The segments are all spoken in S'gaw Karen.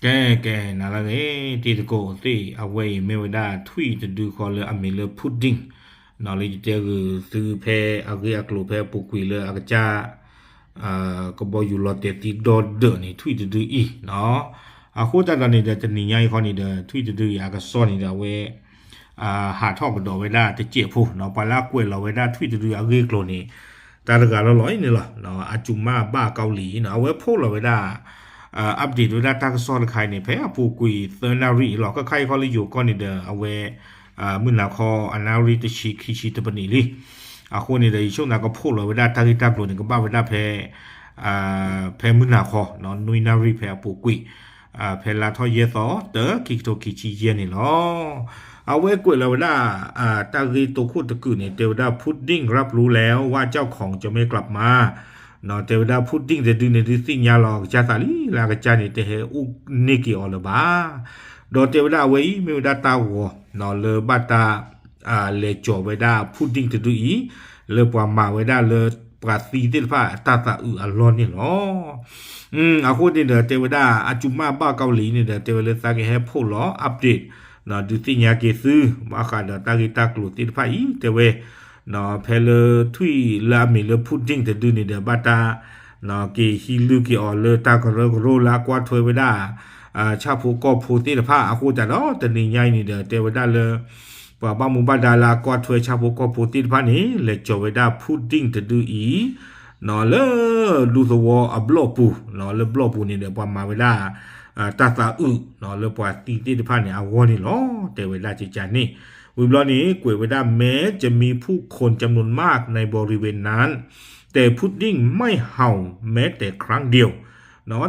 ကဲ ကဲ နၤလၢအဂ့ၤ တံၤသကိးသ့ၣ် အဝဲအံၤမ့ၢ်ဝဲဒၣ်ထွံၣ်တဒုဃီလၢအမံၤလၢ Putin လၢယတဲဂုာ်သုဖဲအဂ့ၢ်အကျိၤဖဲအပူၤကွံာ်လၢအကစၢ် ကဘီယူၤလီၤတဲာ်သံဒီဒၢးန့ၣ် ထွံၣ်တဒုအံၤနီၤ. အဃိသတးဒီးန့ၣ်ဒီး တနံၤညါအံၤဃီန့ၣ်ဒီး ထွံၣ်တဒုအံၤအကစီၣ်န့ၣ်ဒီး အဝဲ ဟးထီၣ်ကဒီးဝဲဒၣ်တစဲးဖိနီၤ. ပှၤလၢအကွဲးလီၤဝဲဒၣ်ထွံၣ်တဒုအဂ့ၢ်အကျိၤန့ၣ် တၢ်တဂၤလီၤလီၤအံၤန့ၣ်လီၤ. အစူၤမၢ်ဘၣ်ကီလံၤနီၤ အဝဲဖီၣ်လီၤဝဲဒၣ် update ဝဲဒၣ်တၢ်ကစီၣ်တခါအံၤန့ၣ် ဖဲအပူၤကွံာ်သၢနၣ်ရံၣ်အံၤလီၤ. ခဲခါအံၤဃီလၢယိၤကီၢ်န့ၣ်ဒီး အဝဲ မုၢ်နၤခီအနၣ်ရံၣ်တဆံခံဆံတပနံးလံ. အဃိန့ၣ်ဒီး ယဆိကမိၣ်ကဖီၣ်လီၤဝဲဒၣ်တၢ်ဂ့ၢ်တၢ်ကျိၤန့ၣ် ကဘၣ်ဝဲဒၣ်ဖဲ ဖဲမုၢ်နၤခီ နွံနၣ်ရံၣ်ဖဲအပူၤကွံာ် ဖဲလါထီၣ်ယဲၢ်သီ တၢ ခံကထိခံဆံယဲၢ်န့ၣ်လီၤ. အဝဲကွဲးလီၤဝဲဒၣ် တၢ်ဂ့ၢ်တိခိၣ်တကုာ်န့ၣ် တဲဝဲဒၣ် Putin รับรู้แล้วว่าเจ้าของจะไม่กลับมา တဲဝဲဒၣ် Putin တဒုန့ၣ်ဒုးသ့ၣ်ညါလီၤအကစၢ်သးလံ လၢအကစၢ်န့ၣ် တဟဲအိၣ်န့ၢ်က့ၤအီၤလၢၤဘၣ်. ဒီးတဲဝဲဒၣ်အဝဲအံၤ မ့ၢ်ဝဲဒၣ်တၢ်ဂီၤ လၢဘၣ်တၢ် လဲၤကၠီၤဝဲဒၣ် Putin တဒုအံၤ လၢပှၤမၤဝဲဒၣ်လၢပှၤသံသ့ၣ်တဖၣ်အတၢ်သးအုးအလီၢ်န့ၣ်လီၤ. အဃိန့ၣ်ဒီး တဲဝဲဒၣ် အစူၤမၢ်ဘၣ်ကီလံၤန့ၣ်ဒီး တဲဝဲလၢသးကဟဲဖီၣ်လီၤ update ဒုးသ့ၣ်ညါက့ၤသု ဘၣ်ဃးဒီးတၢ်ဂ့ၢ်တၢ်ကျိၤသ့ၣ်တဖၣ်အံၤ တဲဝဲ ဖဲလၢထွံၣ်လၢအမံၤလၢ Putin တဒုန့ၣ်ဒီး ဘၣ်တၢ် က့ၤဟံးလုၢ်က့ၤအီၤလၢတၢ်ကရၢကရိလၢအကွၢ်ထွဲဝဲဒၣ် ဆၣ်ဖိကီၢ်ဖိသ့ၣ်တဖၣ်အဃိသတးဒီး တနံၤညါအံၤန့ၣ်ဒီး တဲဝဲဒၣ်လၢ ပှၤဘၣ်မူဘၣ်ဒါလၢအကွၢ်ထွဲဆၣ်ဖိကီၢ်ဖိသ့ၣ်တဖၣ်န့ၣ် လဲၤကၠီၤဝဲဒၣ် Putin တဒုအံၤ လၢဒူသဝီအဘျီၣ်ပူၤ လၢဘျီၣ်ပူၤန့ၣ်ဒီး ပှၤမၤဝဲဒၣ် တၢ်သးအုး လၢပှၤသံသ့ၣ်တဖၣ်န့ၣ် အဂီၢ်န့ၣ်လီၤ. တဲဝဲဒၣ်ကကန့ၣ် ဝံၤဘျီန့ၣ် ကွဲးဝဲဒၣ် แม้จะมีผู้คนจำนวนมากในบริเวณนั้น แต่พุดดิ้งไม่เห่าแม้แต่ครั้งเดียว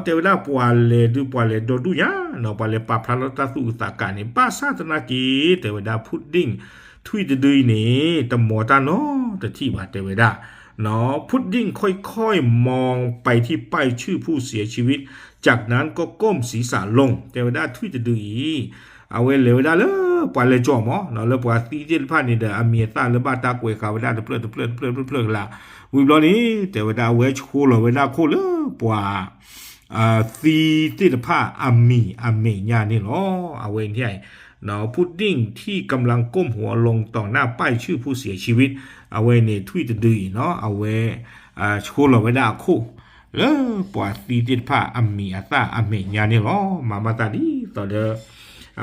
တဲဝဲဒၣ် ပှၤလဲၤဒုးပှၤလဲၤဒီဒူၣ်ညါ ပှၤလဲၤပာ်ဖျါထီၣ်တၢ်သူၣ်အုးသးကးန့ၣ် ဘၣ်ဆၣ်သနာ်က့ တဲဝဲဒၣ် Putin ထွံၣ်တဒုအံၤန့ၣ် တမီၤတၢ်နီတထံၣ်ဘၣ် တဲဝဲဒၣ် พุดดิ้งค่อยๆมองไปที่ป้ายชื่อผู้เสียชีวิต จากนั้นก็ก้มศีรษะลง တဲဝဲဒၣ်ထွံၣ်တဒုအံၤ အဝဲလဲၤဝဲဒၣ်လၢ ပှၤလဲၤကၠီၤမး လၢပှၤသံသ့ၣ်တဖၣ်န့ၣ်ဒီး အမံၤအသၣ်လၢဘၣ်တၢ်ကွဲးဃာ်ဝဲဒၣ်တဖျၢၣ်တဖျၢၣ်တဖျၢၣ်တဖျၢၣ်ကလး ဝံၤဘျီန့ၣ် တဲဝဲဒၣ်အဝဲဆှိလီၤဝဲဒၣ်ခိၣ်လၢပှၤ သံသ့ၣ်တဖၣ်အမံၤအမဲာ်ညါန့ၣ်လီၤ. အဝဲန့ၣ် พุดดิ้งที่กำลังก้มหัวลงต่อหน้าป้ายชื่อผู้เสียชีวิต အဝဲန့ၣ်ထွံၣ်တဒုအံၤနီၤ အဝဲ ဆှိလီၤဝဲဒၣ်အခိၣ် လၢပှၤသံသ့ၣ်တဖၣ်အမံၤအသၣ်အမဲာ်ညါန့ၣ်လီၤ. မၤမၤသးဒ်သိးဒီး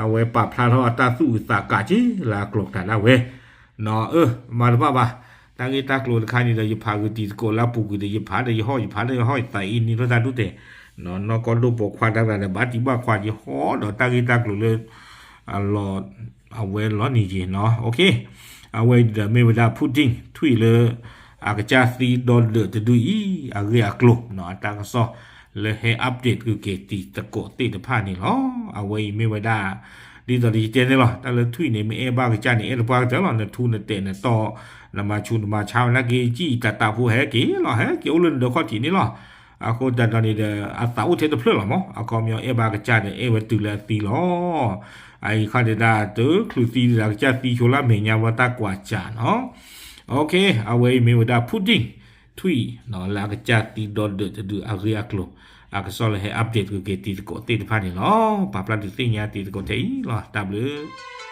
အဝဲပာ်ဖျါထီၣ်အတၢ်သူၣ်အုးသးကးက့လၢအကျိၤကတၢ်ဒၣ်ဝဲ အၢ မၤတဘၣ်ဘၣ် တၢ်ဂ့ၢ်တၢ်ကျိၤတခါန့ၣ်ဒီး ယဖးဂုာ်တံၤသကိးလၢအပူၤကွံာ်ဒီး ယဖးဒီးယဟီၣ် ယဖးဒီးယဟီၣ် ယသးအံၤနံၤထီၣ်တၢ်ဒူၣ်တဲာ် နီၢ်ကီၢ်ဒိၣ်ပိာ်ခွါတဂၤဒီး ဘၣ်တံၢ်ဘၣ်ခွါ ယဟီၣ်ဒီးတၢ်ဂ့ၢ်တၢ်ကျိၤလၢ အလီၤ အဝဲလီၤနံၤက့ၤနီၤ အဝဲဒီးမ့ၢ်ဝဲဒၣ် Putin ထွံၣ်လၢ အကစၢ်သံဒီဒၢးတဒုအံၤ အဂ့ၢ်အကျိၤ အတၢ်ကစီၣ်လၢဟဲ update ကွံာ်က့ၤတံၤသကိးသ့ၣ်တဖၣ်န့ၣ်လီၤ. အဝဲအံၤမ့ၢ်ဝဲဒၣ် ဒ်သိးဒီးယတဲန့ၣ်လီၤ တၢ်လၢထွံၣ်န့ၣ် မ့ၢ်အဲၣ်ဘၣ်ကစၢ်န့ၣ် အဲၣ်တပှၢ်ကတၢၢ်လီၤ နထူနတဲာ်နတီၢ် နမၤဆူၣ်နမၤဆါဝဲနာ်က့ ကံၣ်တၢ်တၢ်ဖိဟဲက့ၤလီၤ ဟဲက့ၤအိၣ်လၢနဒၢးခီၣ်ထံးန့ၣ်လီၤ. အဃိသတးဒီးန့ၣ်ဒီး အသးအိၣ်ထဲတဖျၢၣ်လီၤမး အခီပညီအဲၣ်ဘၣ်ကစၢ်ဒီး အဲၣ်ဝဲတုၤလၢအသံလီၤ. အအံၤခီဒၣ် တချုးသံဒၣ်ကစၢ်သံဆိလၢအမဲာ်ညါဘၣ်တၢ်ကွၢ်စၢ်နီၤ အဝဲအံၤမ့ၢ်ဝဲဒၣ် Putin ထွံၣ် လၢအကစၢ်သံဒီဒၢးတဒုအဂ့ၢ်အကျိၤ အကစီၣ်လၢဟဲ update ကွံာ်က့ၤတံၤသကိးသ့ၣ်တဖၣ်န့ၣ်လီၤ. ပာ်ဖျါဒုးသ့ၣ်ညါတံၤသကိးထဲအံၤလီၤ. တၢ်ဘျုး